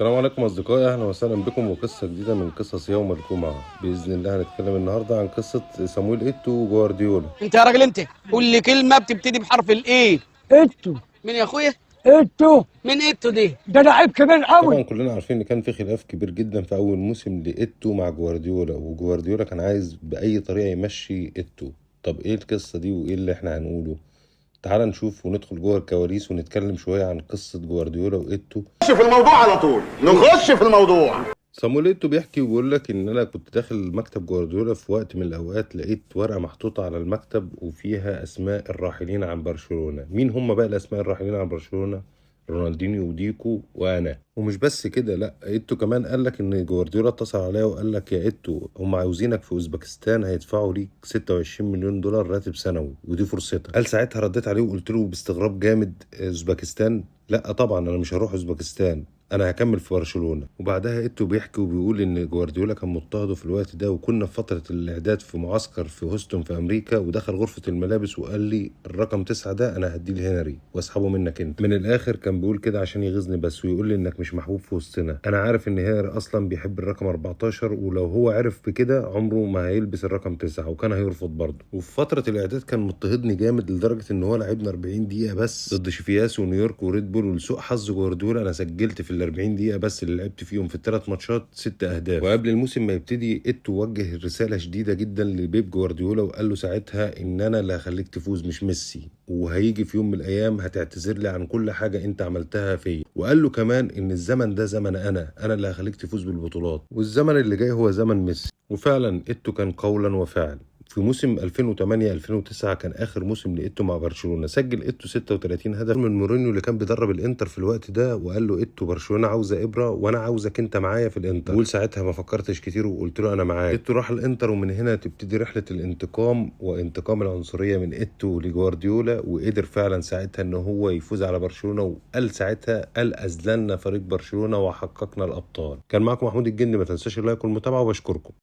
السلام عليكم أصدقائي، أهلا وسهلا بكم وقصة جديدة من قصص يوم الجمعة. بإذن الله هنتكلم النهاردة عن قصة صامويل إيتو وجوارديولا. انت يا راجل انت قول لي كلمة بتبتدي بحرف الايه. إيتو. مين يا اخويا؟ إيتو. مين ايتو دي؟ ده لعيب كبير قوي. طبعا كلنا عارفين ان كان في خلاف كبير جدا في اول موسم لإيتو مع جوارديولا، وجوارديولا كان عايز باي طريقه يمشي إيتو. طب ايه القصة دي وايه اللي احنا هنقوله؟ تعال نشوف وندخل جوه الكواليس ونتكلم شوية عن قصة جوارديولا وإيتو. نخش في الموضوع على طول، نخش في الموضوع. صامويل إيتو بيحكي وبيقول لك ان انا كنت داخل مكتب جوارديولا في وقت من الاوقات، لقيت ورقة محطوطة على المكتب وفيها اسماء الراحلين عن برشلونة. مين هم بقى الاسماء الراحلين عن برشلونة؟ رونالدينيو وديكو وانا. ومش بس كده، لا ايتو كمان قال لك ان جوارديولا اتصل عليا وقال لك يا ايتو هم عاوزينك في اوزبكستان، هيدفعوا ليك 26 مليون دولار راتب سنوي ودي فرصتك. قال ساعتها رديت عليه وقلت له باستغراب جامد، اوزبكستان؟ لا طبعا انا مش هروح اوزبكستان، انا هكمل في برشلونة. وبعدها ايتو بيحكي وبيقول ان جوارديولا كان مضطهده في الوقت ده، وكنا في فترة الاعداد في معسكر في هوستون في امريكا، ودخل غرفة الملابس وقال لي الرقم 9 ده انا هديه لهنري واسحبه منك انت. من الاخر كان بيقول كده عشان يغيظني بس، ويقول لي انك مش محبوب في وسطنا. انا عارف ان هنري اصلا بيحب الرقم 14، ولو هو عرف بكده عمره ما هيلبس الرقم 9 وكان هيرفض برضه. وفي فترة الاعداد كان مضطهدني جامد لدرجة ان هو لعبنا 40 دقيقة بس ضد شيفياس ونيويورك وريد بول، ولسوء حظ جوارديولا انا سجلت في ال 40 دقيقة بس اللي لعبت فيهم في الثلاث ماتشات 6 أهداف. وقبل الموسم ما يبتدي إيتو وجه رسالة شديدة جدا لبيب جوارديولا وقال له ساعتها إن أنا اللي هخليك تفوز مش ميسي، وهيجي في يوم من الأيام هتعتذر لي عن كل حاجة أنت عملتها فيا. وقال له كمان إن الزمن ده زمن أنا اللي هخليك تفوز بالبطولات، والزمن اللي جاي هو زمن ميسي. وفعلا إيتو كان قولا وفعل. في موسم 2008-2009 كان اخر موسم لايتو مع برشلونة، سجل ايتو 36 هدف من مورينيو اللي كان بيدرب الانتر في الوقت ده، وقال له ايتو برشلونة عاوزه ابره وانا عاوزك انت معايا في الانتر. بقول ساعتها ما فكرتش كتير وقلت له انا معاك. ايتو راح الانتر، ومن هنا تبتدي رحله الانتقام وانتقام العنصرية من ايتو لجوارديولا، وقدر فعلا ساعتها ان هو يفوز على برشلونة، وقال ساعتها قال اذللنا فريق برشلونة وحققنا الابطال. كان معاكم محمود الجندي، ما تنساش اللايك والمتابعة وبشكركم.